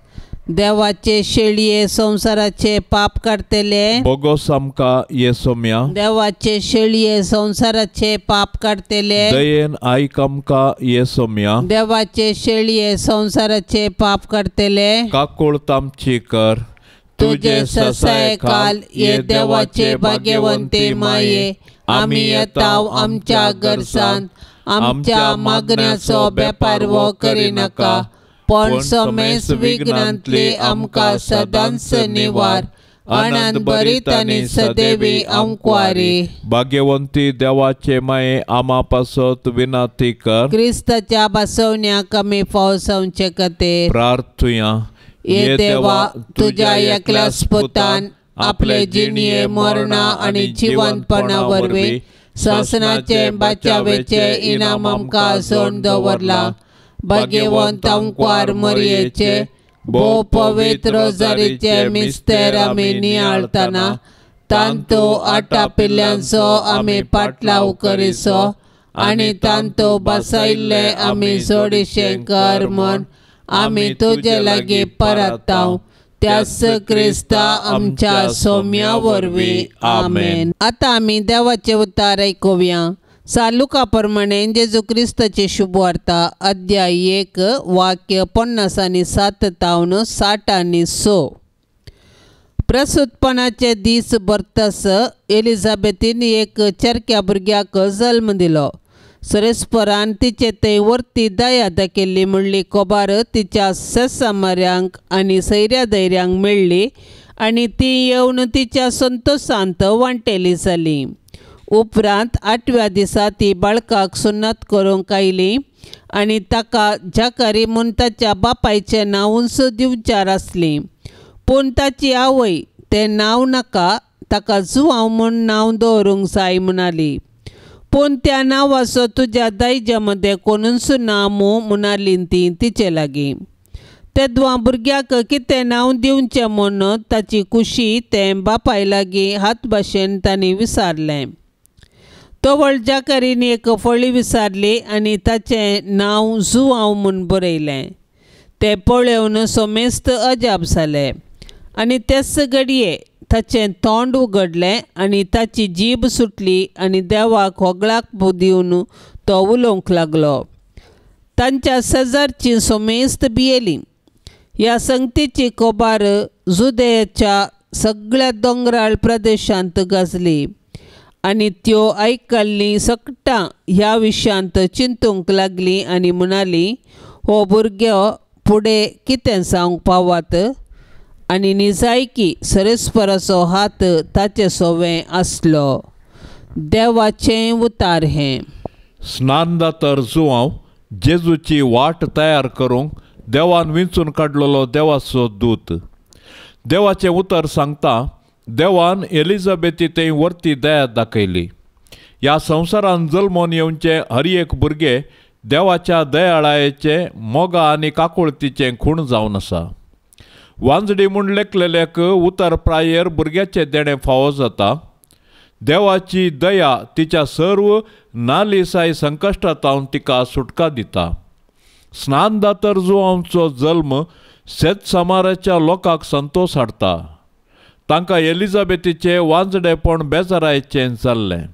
देवाचे शेळये संवसाराचे पाप काडतले बोगोस आमकां ये सोम्या। देवाचे शेळये संवसाराचे पाप काडतले दयेन आयक आमकां ये सोम्या। देवाचे शेळये संवसाराचे पाप काडतले काकुळत आमची कर। तुझे ससायकाल ये देवाचे भाग्यवंते माये आमी येताव आमच्या गरसान आमच्या मागण्याचो बेपारवो करिनाका पण समेस विघ्नांतले आमकां सदांच निवार आनंद भरीत आनी सदैवी आमकवारी। भाग्यवंती देवाचे माये आमा पासत विनाती कर। क्रिस्ताच्या बसवण्याक आमी फावो जावचे खातीर प्रार्थुया। ये देवा तुझ्या एकल्याच पुतान आपले जिणये मरणा आनी जिवंतपणा वरवीं सासणाचे बाचावेचे इनाम आमकां सोड दवरला. भाग्यवंत आमकार मरयेचे भोव पवित्र रोजारीचे मिस्तेर आमी नियाळतना तांतो आटापिल्ल्यांचो आमी पाटलाव करिसो आनी तांतो बसयल्ले आमी सोडिशें कर म्हण आमी तुजे लागीं परताव त्याच क्रिस्ता आमच्या सोम्या वरवीं. आमेन. आतां आमी देवाचे उतार आयकुया. सालुका प्रमाणे जेजू क्रिस्ताची शुभवार्ता अध्याय 1 वाक्य 50 आनी 7 तावन 60 आनी 6. प्रसूतपणाचे दीस भरतस एलिझाबेथीन एक चरक्या भुरग्याक जल्म दिलो. सरेस्परान तिचे थंय वरती दया दाखयल्ली म्हणली खबर तिच्या सेसामाऱ्यांक आनी सैऱ्या धैर्यांक मेळ्ळी आनी ती येवन तिच्या संतोशांत वांटेली जाली. उपरांत 8व्या दिसा ती बाळकाक सुन्नत करूंक आयली आनी ताका जाकारी म्हूण ताच्या बापायचें नांवूच दिवचार आसली. पूण ताची आवय तें नांव नाका, ताका जुवांव म्हूण नांव दवरूंक जाय म्हणाली. पूण त्या नांवाचो तुज्या दायज्या मदें कोणूच ना मू म्हणाली ती तिचे लागीं. तेदवां भुरग्याक कितें नांव दिवचें म्हूण ताची खुशी तें बापाय लागीं हात भाशेन तांणी विचारलें. तवळ जाकारीन एक फळी विचारली आनी ताचें नांव जुवांव म्हूण बरयलें. तें पळोवन समेस्त अजाप जालें आनी तेच घडये ताचें तोंड उगडलें आनी ताची जीब सुटली आनी देवाक होगळाक दिवन तो उलोवंक लागलो. तांच्या शेजारची समेस्त भियेली. ह्या संगतीची खबर जुदेच्या सगळ्या दोंगराळ प्रदेशांत गाजली आनी त्यो आयकल्लीं सगटां ह्या विशयांत चिंतूंक लागलीं आनी म्हणाली, हो भुरगो फुडें कितें जावंक पावत? आनी निजायकी सरेस्पराचो हात ताचे सोवें आसलो. देवाचें उतार हें. स्नानदातर जुवांव जेजूची वाट तयार करूंक देवान विंचून काडलेलो देवाचो दूत. देवाचें उतर सांगता देवान एलिझाबेथी थंय वरती दया दाखयली. ह्या संवसारान जल्मोन येवचें हर एक भुरगें देवाच्या दयाळायेचें मोगा आनी काकुळतीचें खूण जावन आसा. वांजडी म्हूण लेखलेल्याक उतर प्रायेर भुरग्याचें देणें फावो जाता. देवाची दया तिच्या सर्व नालिसाय संकश्टांत तिका सुटका दिता. स्नानदातर जुवांचो जल्म शेत समाराच्या लोकांक संतोश हाडटा. तांकां एलिझाबेथीचें वांजडेपण बेजारायचें जाल्लें,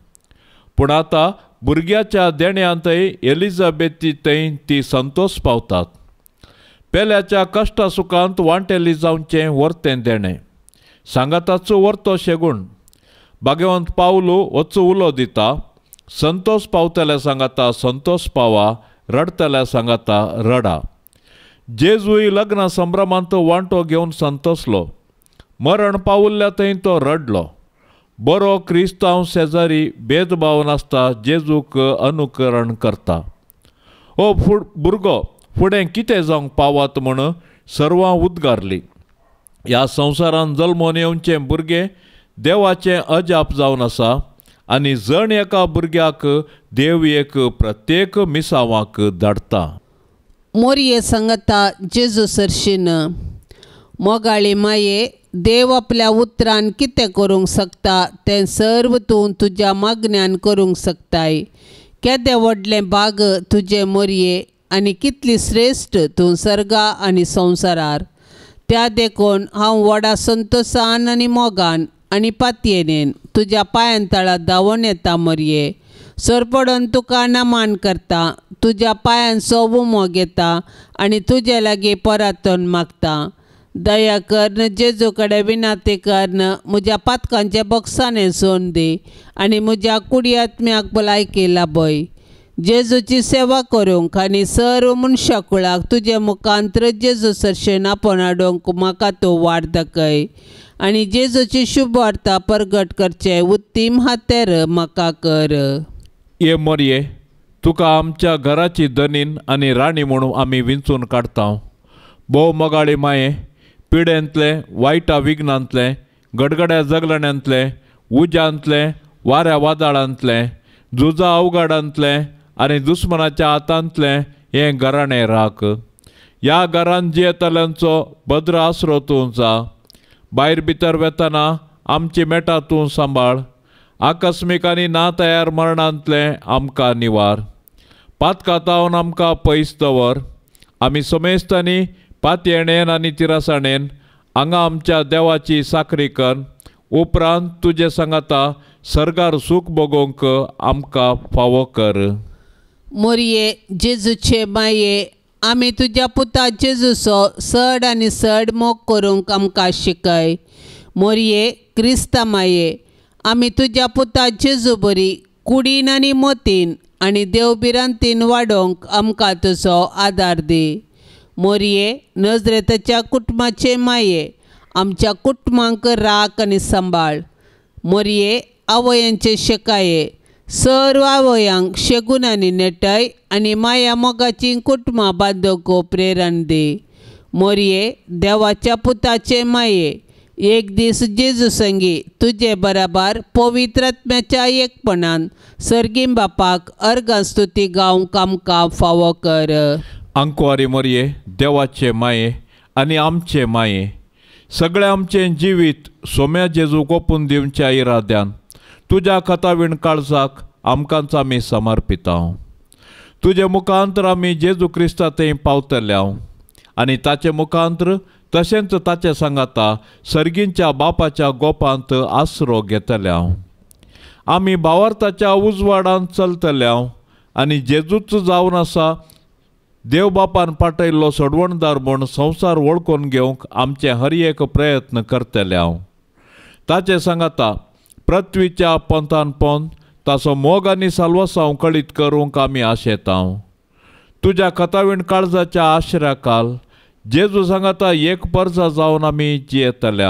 पूण आतां भुरग्याच्या देण्यांतय एलिझाबेथी थंय ती संतोश पावतात. पेल्याच्या कश्टा सुखांत वांटेली जावचें वर्तें देणें सांगाताचो वर्तो शेगूण. भाग्यवंत पावलो वचो उलो दिता, संतोष पावतल्या सांगाता संतोष पावा, रडतल्या सांगाता रडा. जेजूय लग्ना संभ्रमांत वांटो घेवन संतोसलो. मरण पावुल्ल्या थंय तो रडलो. बरो क्रिस्तांव शेजारी भेदभाव नासता जेजूक अनुकरण करता. हो भुरगो फुडें कितें जावंक पावत म्हूण सर्वां उद्गारली. ह्या संवसारान जल्मोन येवचें भुरगें देवाचें अजाप जावन आसा आनी जण एका भुरग्याक देव एक प्रत्येक मिसावाक धाडटा. मोरये सांगता जेजू सरशीन, मोगाळी माये, देव आपल्या उतरान कितें करूंक शकता तें सर्व तूं तुज्या मागण्यान करूंक शकताय. केदें व्हडलें भाग तुजें मोरये आनी कितली श्रेश्ठ तूं सर्गा आनी संवसारार. त्या देखून हांव व्हडा संतोशान आनी मोगान आनी पातयेन तुज्या पांयां तळा धांवून येता मोरये. सरपडून तुका नमान करता, तुज्या पांयांचो उमो घेता आनी तुजे लागीं परतून मागता. दया करून जेजू कडेन विनंती करून म्हज्या पातकांचे बक्षाणें सोडून दी आनी म्हज्या कुडी आत्म्याक भलायकी लाभय. जेजूची सेवा करूंक आनी सर्व मनशाकुळाक तुजे मुखांत्र जेजू सरशेन आपोवन हाडूंक म्हाका तूं वाट दाखय आनी जेजूची शुभवार्ता परगट करचें उत्तीम हातेर म्हाका कर. ये मोरये, तुका आमच्या घराची धनीन आनी राणी म्हणून आमी विंचून काडता. भोव मोगाळी माये, पिडेंतलें वायटा विघ्नांतलें गडगड्या जगलण्यांतलें, उज्यांतलें, वाऱ्या वादळांतलें, झुजा अवघडांतलें आनी दुस्मनाच्या हातांतलें हें घराणें राख. ह्या घरान जियेतल्यांचो भद्र आसरो तूं जा. भायर भितर वेतना आमची मेटां तूं सांबाळ. आकस्मीक आनी ना तयार मरणांतलें आमकां निवार. पातकातावन आमकां पयस दवर. आमी समेस्तांनी पातयेणेन आनी तिरासाणेन हांगा आमच्या देवाची साकरी कर. उपरांत तुजे सांगाता सर्गार सूख भोगोवंक आमकां फावो कर. मोरये जेजूचे माये, आमी तुज्या पुता जेजूचो चड आनी चड मोग करूंक आमकां शिकय. मोरये क्रिस्ता माये, आमी तुज्या पुता जेजू बरी कुडीन आनी मोतीन आनी देव भिरांतीन वाडोवंक आमकां तुजो आदार दी. मोरये नजरेताच्या कुटुंबाचे माये, आमच्या कुटुंबांक राख आनी सांबाळ. मोरये आवयांचे शेकाये, सर्व आवयांक शेगून आनी नेटय आनी माया मोगाची कुटुंबां बांदूंक प्रेरण दी. मोरये देवाच्या पुताचे माये, एक दीस जेजू संगी तुजे बराबर पवित्र आत्म्याच्या एकपणान सर्गीं बापाक अर्गां स्तुती गावंक आमकां फावो कर. आंकवारी मोरये देवाचे माये आनी आमचे माये, सगळें आमचें जिवीत सोम्या जेजूक ओपून दिवच्या इराद्यान तुज्या खतावीण काळजाक आमकांच आमी समर्पिता. तुजे मुखांतर आमी जेजू क्रिस्ता थंय पावतले आनी ताचे मुखांतर तशेंच ताचे सांगाता सर्गींच्या बापाच्या गोपांत आसरो घेतले. आमी भावार्थाच्या उजवाडांत चलतले आनी जेजूच जावन आसा देव बापान पाटयल्लो सोडवणदार म्हूण संवसार वळखून घेवंक आमचे हर एक प्रयत्न करतले. ताचे सांगाता पृथ्वीच्या पंथान पंथ ताचो मोग आनी साल्वासांव कळीत करूंक आमी आशेता. तुज्या खतावीण काळजाच्या आश्र्याकाल जेजू सांगाता एक परजा जावन आमी जियेतले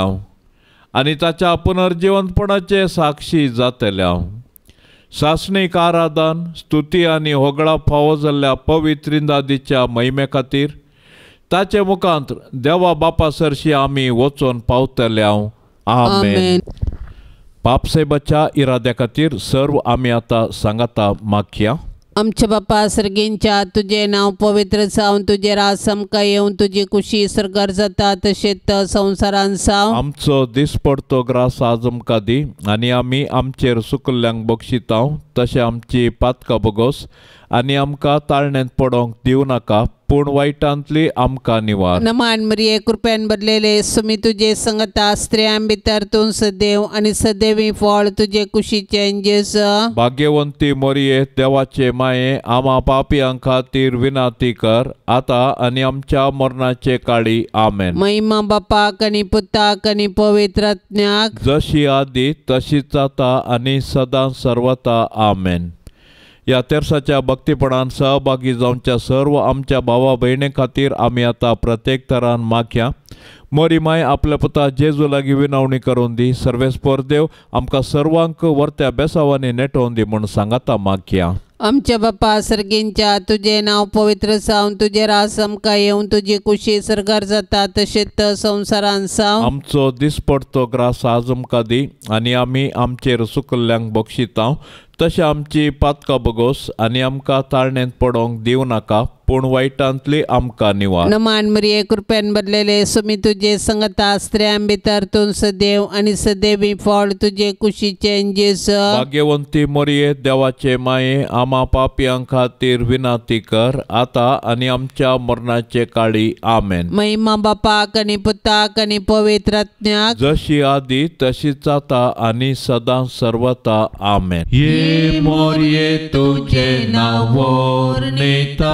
आनी ताच्या पुनर्जिवंतपणाचे साक्षी जातले. सासणीक आराधन स्तुती आनी होगळा फावो जाल्ल्या पवित्र इंदादीच्या महिमे खातीर ताचे मुखांत देवा बापा सरशी आमी वचोन पावतले. आमेन. पापसाहेबाच्या इराद्या खातीर सर्व आमी आतां सांगाता मागया. आमच्या बापा सर्गींच्या, तुजें नांव पवित्र जावन तुजें राज आमकां येवन तुजी कुशी सर्गार जाता तशेंच संवसारान जावं. आमचो दिसपडतो ग्रास आज आमकां दी आनी आमी आमचेर सुकल्ल्यांक बक्षिता तशें आमची पातकां बोगोस आनी आमकां ताळण्यांत पडोवंक दिवं नाका पूण वायटांतली आमकां निवार. नमान मरिये, कृपेन भरलेले सुमी तुजे संगता, स्त्रियां भितर तूं सदैव आनी सदैवी फळ तुजे कुशीचें जेजू. भाग्यवंती मोरये देवाचे माये, आमा पापयां खातीर विनंती कर आतां आनी आमच्या मरणाचे काळी. आमेन. महिमा बापाक आनी पुताक आनी पवित्र आत्म्याक, जशी आदी तशीच आतां आनी सदां सर्वता. आमेन. ह्या तेर्साच्या भक्तीपणान सहभागी जावच्या सर्व आमच्या भावा भयणी खातीर आमी आतां प्रत्येक तरान मागया. मोरी माय आपल्या पुता जेजू लागीं विनवणी करून दी. सर्वेस्पर देव आमकां सर्वांक वर्त्या बेसावांनी नेटोवन दी म्हूण सांगाता मागया. आमच्या बापा सर्गींच्या, तुजें नांव पवित्र जावन तुजें राज आमकां येवन तुजी कुशी सर्गार जाता तशेंच संवसारान जावं. आमचो दिसपडतो ग्रास आज आमकां दी आनी आमी आमचेर सुकल्ल्यांक बक्षिता तशें आमची पातकां बोगोस आनी आमकां ताळण्यांत पडोवंक दिवं नाका पूण वायटांतली आमकां निवार. नमान मरिये, कृपेन भरलेले सुमी तुजे संगता, स्त्रियां भितर तूं सदैव आनी सदैवी फळ तुजे कुशीचें जेजू. भाग्यवंती मोरये देवाचे माये, आमा पापयां खातीर विनंती कर आतां आनी आमच्या मरणाचे काळी. आमेन. महिमा बापाक आनी पुताक आनी पवित्र आत्म्याक, जशी आदी तशीच आतां आनी सदां सर्वता. आमेन. ये मोरये तुझे नांव वर्णिता,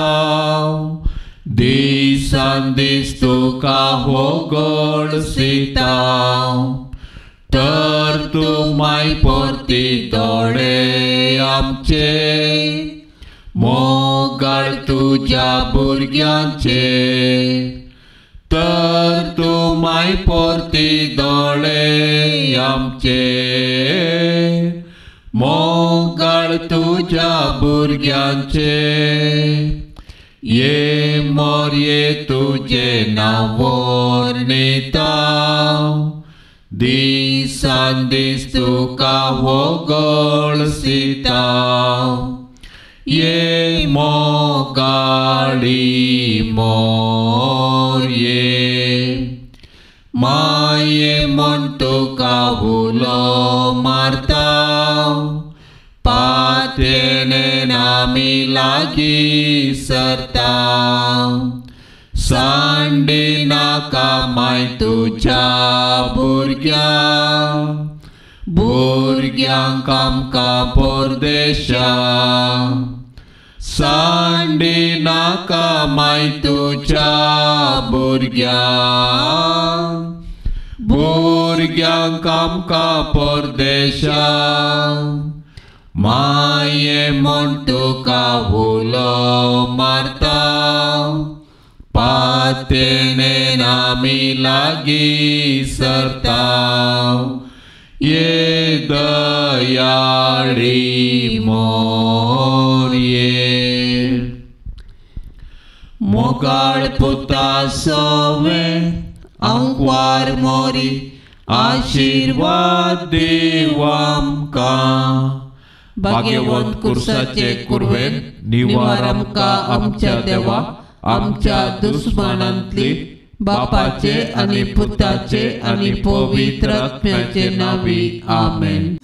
दिसान दीस तुका होगळसिता, तर तूं माय परती दोळे आमचे, मोगाळ तुज्या भुरग्यांचे, तर तूं माय परती दोळे आमचे, मोगाळ तुज्या भुरग्यांचे. ये मोरये तुजें नांव वर्णिता, दिसान दिसान दीस तुका वोगळसिता ये मोगाळी मोरये माये म्हण तुका उलो मारता पातेणे आमी लागीं सरता सांडी नाका माय तुज्या भुरग्यांक भुरग्यांक आमकां परदेशा सांडी नाका माय तुज्या भुरग्यांक भुरग्यांक आमकां परदेशा माये म्हण तुका उलो मारता पातेणे आमी लागीं सरता ये दयाळी मोरये मोगाळ पुता सवे आंकवार मोरी आशिर्वाद दीव आमकां भाग्यवंत कुर्साचे कुर्वेन निवार आमकां आमच्या देवा आमच्या दुस्मानांतली बापाचे आनी पुताचे आनी पवित्र आत्म्याचे नांवी आमेन.